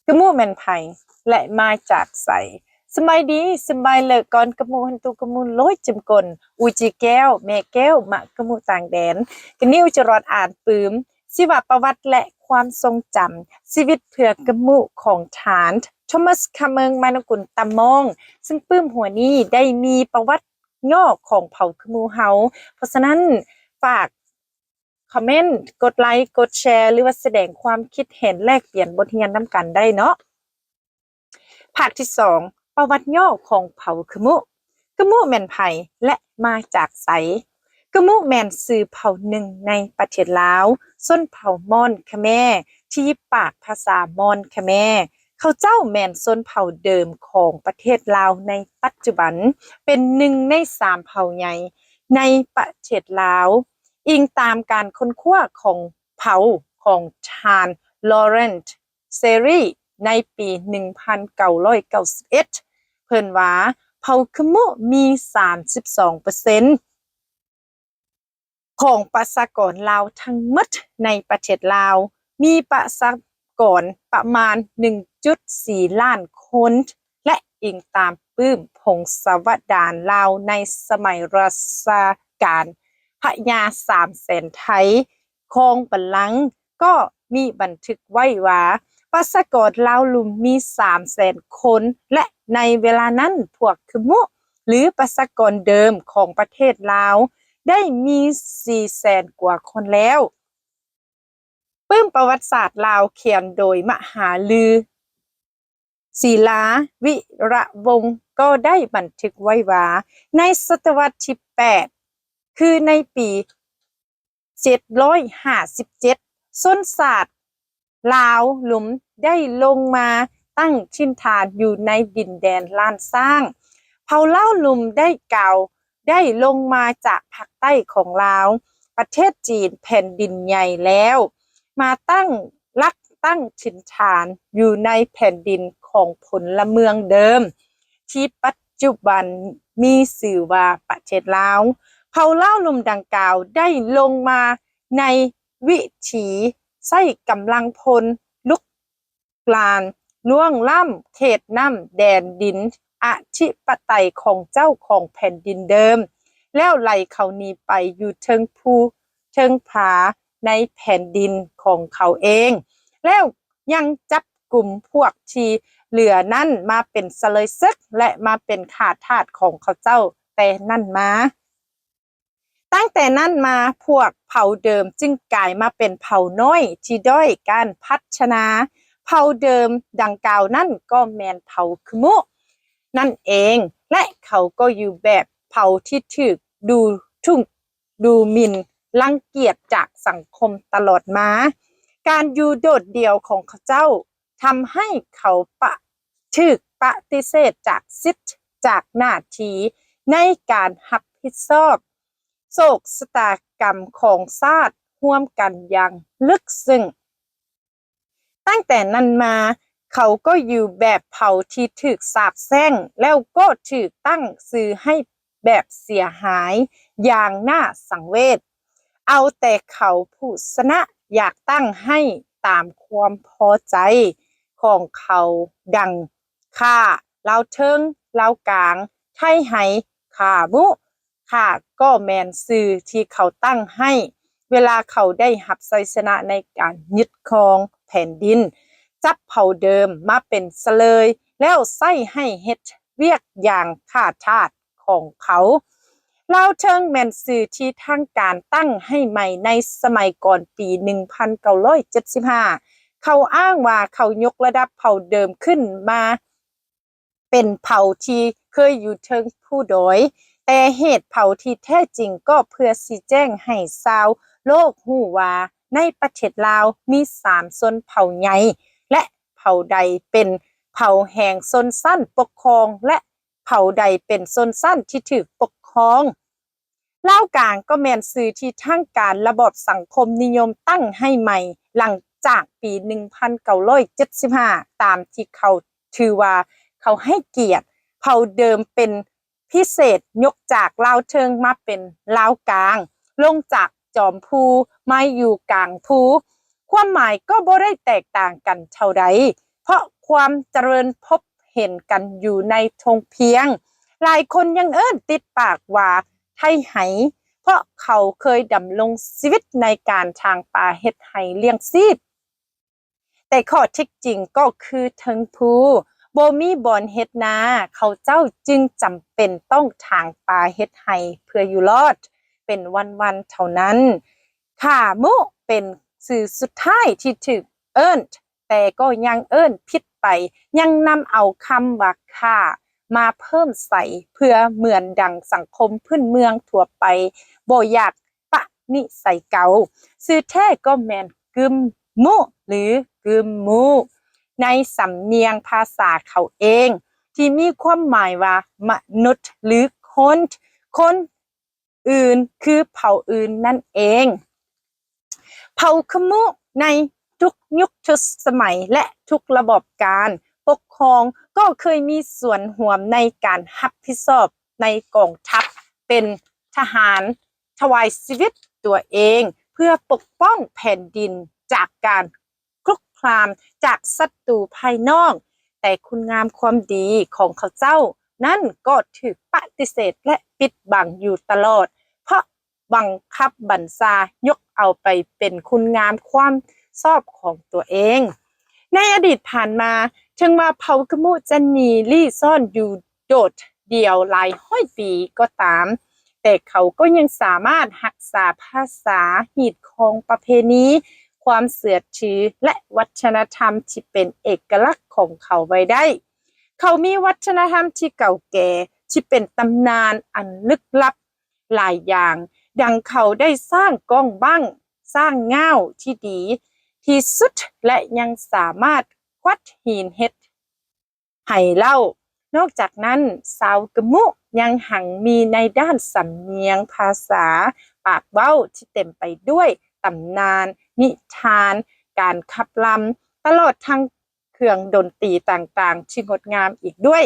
ກະມຸແມ່ນໃຜ ແລະ ມາຈາກໃສ? ສະບາຍດີ, ສະບາຍເລີກອນກະມຸ ຮັນຕູກະມຸ ໂລຍຈຳກົນ ອູຈີແກ້ວ ແມ່ແກ້ວ ມະກະມຸຕ່າງແດນ. ກະນິວຈະລອດອ່ານປຶ້ມ ຊີວະປະຫວັດ ແລະ ຄວາມຊົງຈຳ ຊີວິດເພື່ອກະມຸຂອງທ່ານ ໂທມັສ ຄາເມິງ ມານະກຸນ ຕາມອງ ຊຶ່ງປຶ້ມຫົວນີ້ໄດ້ມີປະຫວັດຫຍໍ້ຂອງເຜົ່າກະມຸເຮົາ. ເພາະສະນັ້ນ ຝາກຄອມເມັນ, ກົດໄລ, ກົດແຊ ຫຼືວ່າສະແດງຄວາມຄິດເຫັນ ແລກປ່ຽນບົດຮຽນນຳກັນໄດ້ເນາະ. ພາກທີສອງ ປະຫວັດຫຍໍ້ຂອງເຜົ່າກະມຸ. ກະມຸແມ່ນໃຜ ແລະ ມາຈາກໃສ? ກະມຸແມ່ນຊື່ເຜົ່າໜຶ່ງໃນປະເທດລາວ, ຊົນເຜົ່າມອນຂະແມ ທີ່ປາກພາສາມອນຂະແມ. ເຂົາເຈົ້າແມ່ນຊົນເຜົ່າເດີມຂອງປະເທດລາວໃນປັດຈຸບັນ, ເປັນໜຶ່ງໃນສາມເຜົ່າໃຫຍ່ໃນປະເທດລາວ, ອີງຕາມການຄົ້ນຄວ້າຂອງເຜົ່າຂອງທ່ານ Lawrence Sherry ໃນປີໜຶ່ງພັນເກົ້າຮ້ອຍເກົ້າສິບເອັດ ເພິ່ນວ່າເຜົ່າຂະມຸມີສາມສິບສອງເປີເຊັນຂອງປະຊາກອນລາວທັງໝົດໃນປະເທດລາວ, ມີປະຊາກອນປະມານໜຶ່ງຈຸດສີ່ລ້ານຄົນ ແລະ ອີງຕາມປຶ້ມ ພົງສະວະດານລາວໃນສະໄໝລັດຊະການພະຍາສາມແສນໄທ ຄອງບັນລັງ ກໍມີບັນທຶກໄວ້ວ່າ ປະຊາກອນລາວລຸ່ມມີສາມແສນຄົນ ແລະ ໃນເວລານັ້ນພວກຂະມຸ ຫຼື ປະຊາກອນເດີມຂອງປະເທດລາວ ໄດ້ມີສີ່ແສນກວ່າຄົນແລ້ວ. ປຶ້ມປະຫວັດສາດລາວຂຽນໂດຍມະຫາລື ສີລາ ວິລະວົງ ກໍໄດ້ບັນທຶກໄວ້ວ່າ ໃນສະຕະວັດທີແປດ ຄືໃນປີເຈັດຮ້ອຍຫ້າສິບເຈັດ ຊົນຊາດລາວລຸ່ມໄດ້ລົງມາຕັ້ງຖິ່ນຖານຢູ່ໃນດິນແດນລ້ານຊ້າງ. ເຜົ່າລາວລຸ່ມໄດ້ກ່າວ ໄດ້ລົງມາຈາກພາກໃຕ້ຂອງລາວ, ປະເທດຈີນແຜ່ນດິນໃຫຍ່ແລ້ວ, ມາຕັ້ງຫຼັກຕັ້ງຖິ່ນຖານຢູ່ໃນແຜ່ນດິນຂອງພົນລະເມືອງເດີມ ທີ່ປັດຈຸບັນມີຊື່ວ່າປະເທດລາວ. ເຜົ່າລາວລຸ່ມດັ່ງກ່າວໄດ້ລົງມາໃນວິທີໃຊ້ກຳລັງພົນລຸກ ລານລ່ວງລ້ຳເຂດນ້ຳແດນດິນອະທິປະໄຕຂອງເຈົ້າຂອງແຜ່ນດິນເດີມ ແລ້ວໄຫຼເຂົາໜີໄປຢູ່ເທິງພູເທິງຜາໃນແຜ່ນດິນຂອງເຂົາເອງ, ແລ້ວຍັງຈັບກຸມພວກທີ່ເຫຼືອນັ້ນມາເປັນສະເລີຍເສິກ ແລະ ມາເປັນຂ້າທາດຂອງເຂົາເຈົ້າແຕ່ນັ້ນມາ. ຕັ້ງແຕ່ນັ້ນມາ, ພວກເຜົ່າເດີມຈຶ່ງກາຍມາເປັນເຜົ່ານ້ອຍທີ່ດ້ອຍການພັດທະນາ. ເຜົ່າເດີມດັ່ງກ່າວນັ້ນກໍແມ່ນເຜົ່າຂະມຸນັ້ນເອງ, ແລະ ເຂົາກໍຢູ່ແບບເຜົ່າທີ່ຖືກດູຖູ່ດູໝິ່ນລັງກຽດຈາກສັງຄົມຕະຫຼອດມາ. ການຢູ່ໂດດດ່ຽວຂອງເຂົາເຈົ້າ ທຳໃຫ້ເຂົາປະ ຖືກປະຕິເສດຈາກສິດ, ຈາກໜ້າທີ່ໃນການຮັບຜິດຊອບໂຊກຊະຕາກຳຂອງຊາດຮ່ວມກັນຢ່າງເລິກເຊິ່ງ. ຕັ້ງແຕ່ນັ້ນມາ, ເຂົາກໍຢູ່ແບບເຜົ່າທີ່ຖືກສາບແຊ່ງ, ແລ້ວກໍຖືກຕັ້ງຊື່ໃຫ້ແບບເສຍຫາຍຢ່າງໜ້າສັງເວດ. ເອົາແຕ່ເຂົາຜູ້ຊະນະຢາກຕັ້ງໃຫ້ຕາມຄວາມພໍໃຈຂອງເຂົາ, ດັ່ງ ຂ້າ, ລາວເທິງ, ລາວກາງ, ໄທໄຫ, ຂາມຸ, ຂ້າກໍແມ່ນຊື່ທີ່ເຂົາຕັ້ງໃຫ້ ເວລາເຂົາໄດ້ຮັບໄຊຊະນະໃນການຍຶດຄອງແຜ່ນດິນ, ຈັບເຜົ່າເດີມມາເປັນສະເລີຍ ແລ້ວໃຊ້ໃຫ້ເຮັດວຽກຢ່າງຂ້າທາດຂອງເຂົາ. ລາວເທິງແມ່ນຊື່ທີ່ທາງການຕັ້ງໃຫ້ໃໝ່ໃນສະໄໝກ່ອນປີໜຶ່ງພັນເກົ້າຮ້ອຍເຈັດສິບຫ້າ. ເຂົາອ້າງວ່າເຂົາຍົກລະດັບເຜົ່າເດີມຂຶ້ນມາເປັນເຜົ່າທີ່ເຄີຍຢູ່ເທິງພູດອຍ, ແຕ່ເຫດເຜົາທີ່ແທ້ຈິງກໍເພື່ອຊີ້ແຈງໃຫ້ຊາວໂລກຮູ້ວ່າ ໃນປະເທດລາວມີສາມຊົນເຜົ່າໃຫຍ່ ແລະ ເຜົ່າໃດເປັນເຜົ່າແຫ່ງຊົນຊັ້ນປົກຄອງ ແລະ ເຜົ່າໃດເປັນຊົນຊັ້ນທີ່ຖືກປົກຄອງ. ລາວກາງກໍແມ່ນຊື່ທີ່ທາງການລະບອບສັງຄົມນິຍົມຕັ້ງໃຫ້ໃໝ່ ຫຼັງຈາກປີໜຶ່ງພັນເກົ້າຮ້ອຍເຈັດສິບຫ້າ ຕາມທີ່ເຂົາຖືວ່າເຂົາໃຫ້ກຽດເຜົ່າເດີມເປັນພິເສດ, ຍົກຈາກລາວເທິງມາເປັນລາວກາງ, ລົງຈາກຈອມພູມາຢູ່ກາງພູ. ຄວາມໝາຍກໍບໍ່ໄດ້ແຕກຕ່າງກັນເທົ່າໃດ. ເພາະຄວາມຈະເລີນພົບເຫັນກັນຢູ່ໃນທົ່ງພຽງ. ຫຼາຍຄົນຍັງເອີ້ນຕິດປາກວ່າໄທໄຫ ເພາະເຂົາເຄີຍດຳລົງຊີວິດໃນການຖາງປາເຮັດໄຮ່ລ້ຽງຊີບ. ແຕ່ຂໍ້ເທັດຈິງກໍຄືເທິງພູບໍ່ມີບ່ອນເຮັດນາ, ເຂົາເຈົ້າຈຶ່ງຈຳເປັນຕ້ອງຖາງປາເຮັດໄຮ່ເພື່ອຢູ່ລອດເປັນວັນໆເທົ່ານັ້ນ. ຂາມຸເປັນຊື່ສຸດທ້າຍທີ່ຖືກເອີ້ນ, ແຕ່ກໍຍັງເອີ້ນຜິດໄປ, ຍັງນຳເອົາຄຳວ່າຂາມາເພີ່ມໃສ່ ເພື່ອເໝືອນດັ່ງສັງຄົມພື້ນເມືອງທົ່ວໄປບໍ່ຢາກ ປະນິໄສເກົ່າ. ຊື່ແທ້ກໍແມ່ນກຶມມຸ ຫຼື ກຶມມຸ ໃນສຳນຽງພາສາເຂົາເອງ ທີ່ມີຄວາມໝາຍວ່າມະນຸດ ຫຼື ຄົນ, ຄົນອື່ນ ຄືເຜົ່າອື່ນນັ້ນເອງ. ເຜົ່າຂະມຸໃນທຸກຍຸກທຸກສະໄໝ ແລະ ທຸກລະບອບການປົກຄອງ ກໍເຄີຍມີສ່ວນຮ່ວມໃນການຮັບຜິດຊອບໃນກອງທັບ ເປັນທະຫານ ຖວາຍຊີວິດຕົວເອງເພື່ອປົກປ້ອງແຜ່ນດິນຈາກການຄຸກຄາມຈາກສັດຕູພາຍນອກ, ແຕ່ຄຸນງາມຄວາມດີຂອງເຂົາເຈົ້ານັ້ນກໍຖືກປະຕິເສດ ແລະ ປິດບັງຢູ່ຕະຫຼອດ, ເພາະບັງຄັບບັນຊາຍົກເອົາໄປເປັນຄຸນງາມຄວາມຊອບຂອງຕົວເອງ. ໃນອະດີດຜ່ານມາ, ເຖິງວ່າເຜົ່າຂະມຸຈະໜີລີ້ຊ່ອນຢູ່ ໂດດດ່ຽວຫຼາຍຮ້ອຍປີກໍຕາມ, ແຕ່ເຂົາກໍຍັງສາມາດຮັກສາພາສາ, ຮີດຄອງ, ປະເພນີ, ຄວາມເຊື່ອຖື ແລະ ວັດທະນະທຳທີ່ເປັນເອກະລັກຂອງເຂົາໄວ້ໄດ້. ເຂົາມີວັດທະນະທຳທີ່ເກົ່າແກ່, ທີ່ເປັນຕຳນານອັນລຶກລັບຫຼາຍຢ່າງ, ດັ່ງເຂົາໄດ້ສ້າງກ້ອງບັ້ງ, ສ້າງງ່າວທີ່ດີທີ່ສຸດ ແລະ ຍັງສາມາດຄວັດຫີນເຮັດ ໄຫເຫຼົ້າ. ນອກຈາກນັ້ນ, ຊາວຂະມຸຍັງຮັ່ງມີໃນດ້ານສຳນຽງພາສາ, ປາກເວົ້າທີ່ເຕັມໄປດ້ວຍຕຳນານ, ນິທານ, ການຂັບລຳ, ຕະຫຼອດທັງເຄື່ອງດົນຕີຕ່າງໆທີ່ງົດງາມອີກດ້ວຍ.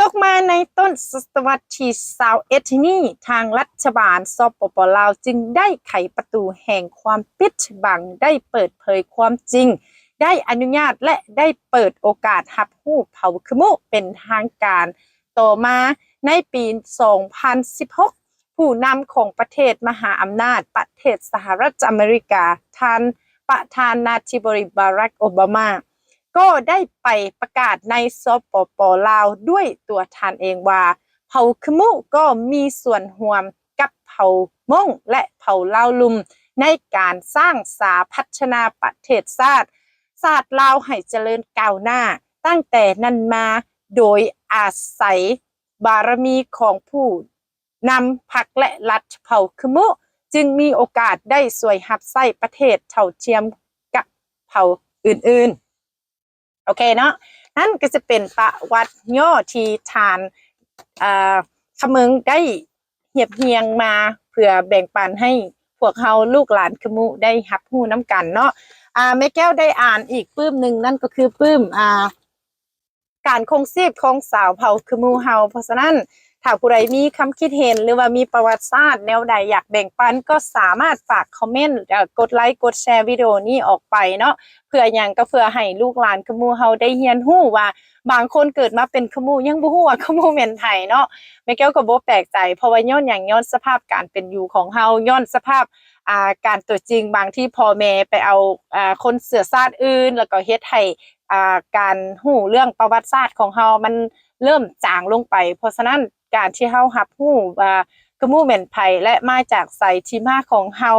ຕົກມາໃນຕົ້ນສະຕະວັດທີຊາວເອັດນີ້, ທາງລັດຖະບານ ສປປ ລາວ ຈຶ່ງໄດ້ໄຂປະຕູແຫ່ງຄວາມປິດບັງ, ໄດ້ເປີດເຜີຍຄວາມຈິງ, ໄດ້ອະນຸຍາດ ແລະ ໄດ້ເປີດໂອກາດຮັບຮູ້ເຜົ່າຂະມຸເປັນທາງການ. ຕໍ່ມາໃນປີສອງພັນສິບຫົກ, ຜູ້ນຳຂອງປະເທດມະຫາອຳນາດປະເທດສະຫະລັດອາເມລິກາ, ທ່ານປະທານາທິບໍດີ ບາຣັກ ໂອບາມາ ກໍໄດ້ໄປປະກາດໃນ ສປປ ລາວ ດ້ວຍຕົວທ່ານເອງວ່າ ເຜົ່າຂະມຸກໍມີສ່ວນຮ່ວມກັບເຜົ່າມົ້ງ ແລະ ເຜົ່າລາວລຸ່ມ ໃນການສ້າງສາພັດທະນາປະເທດຊາດ, ຊາດລາວໃຫ້ຈະເລີນກ້າວໜ້າ. ຕັ້ງແຕ່ນັ້ນມາ, ໂດຍອາໄສບາລະມີຂອງຜູ້ນຳພັກ ແລະ ລັດ, ເຜົ່າຂະມຸຈຶ່ງມີໂອກາດໄດ້ຊ່ວຍຮັບໃຊ້ປະເທດເທົ່າທຽມກັບເຜົ່າອື່ນໆ. ໂອເຄເນາະ, ນັ້ນກໍຈະເປັນປະຫວັດຫຍໍ້ທີ່ທ່ານ ເອີ ຂະເໝິງໄດ້ຮຽບຮຽງມາ ເພື່ອແບ່ງປັນໃຫ້ພວກເຮົາລູກຫຼານຂະມຸໄດ້ຮັບຮູ້ນຳກັນເນາະ. ອາ ແມ່ແກ້ວໄດ້ອ່ານອີກປຶ້ມໜຶ່ງ, ນັ້ນກໍຄືປຶ້ມ ອາ ການຄົງຊີບຂອງຊາວເຜົ່າຂະມຸເຮົາ. ເພາະສະນັ້ນ ຖ້າຜູ້ໃດມີຄຳຄິດເຫັນ ຫຼືວ່າມີປະຫວັດສາດແນວໃດຢາກແບ່ງປັນ ກໍສາມາດຝາກຄອມເມັນ ແລະ ກົດໄລ ກົດແຊ ວິດີໂອນີ້ອອກໄປເນາະ. ເພື່ອຫຍັງ? ກໍເພື່ອໃຫ້ລູກຫຼານຂະມຸເຮົາໄດ້ຮຽນຮູ້ວ່າ ບາງຄົນເກີດມາເປັນຂະມຸຍັງບໍ່ຮູ້ວ່າຂະມຸແມ່ນໃຜເນາະ. ແມ່ແກ້ວກໍບໍ່ແປກໃຈ, ເພາະວ່າຍ້ອນຫຍັງ? ຍ້ອນສະພາບການເປັນຢູ່ຂອງເຮົາ, ຍ້ອນສະພາບ ອາ ການຕົວຈິງ, ບາງທີພໍ່ແມ່ໄປເອົາ ອາ ຄົນເຊື້ອຊາດອື່ນ ແລ້ວກໍເຮັດໃຫ້ ອາ ການຮູ້ເລື່ອງປະຫວັດສາດຂອງເຮົາມັນເລີ່ມຈາງລົງໄປ. ເພາະສະນັ້ນ ການທີ່ເຮົາຮັບຮູ້ວ່າຂະມຸແມ່ນໃຜ ແລະ ມາຈາກໃສ, ທີ່ມາຂອງເຮົາ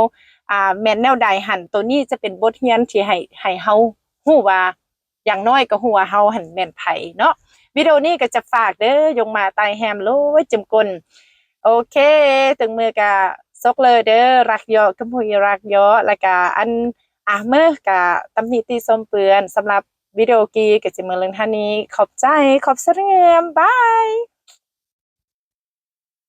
ອາ ແມ່ນແນວໃດຫັ້ນ, ໂຕນີ້ຈະເປັນບົດຮຽນທີ່ໃຫ້ ໃຫ້ເຮົາຮູ້ວ່າ ຢ່າງໜ້ອຍກໍຮູ້ວ່າເຮົາຫັ້ນແມ່ນໃຜເນາະ. ວິດີໂອນີ້ກໍຈະຝາກເດີ ຢົງມາໃຕ້ແຮມໂລຍຈິມກົນ. ໂອເຄ, ເຖິງມື້ກະສົກເລີເດີ ລັກເຍາະ ກະມຸຍລັກເຍາະ ແລ້ວກະອັນ ອາ ເມີກະຕຳໜິຕິຊົມເປື້ອນ. ສຳລັບວິດີໂອກີ້ກໍຈະເມີເລື່ອງທ່ານນີ້. ຂອບໃຈ, ຂອບສະເໜືອມ, ບາຍ.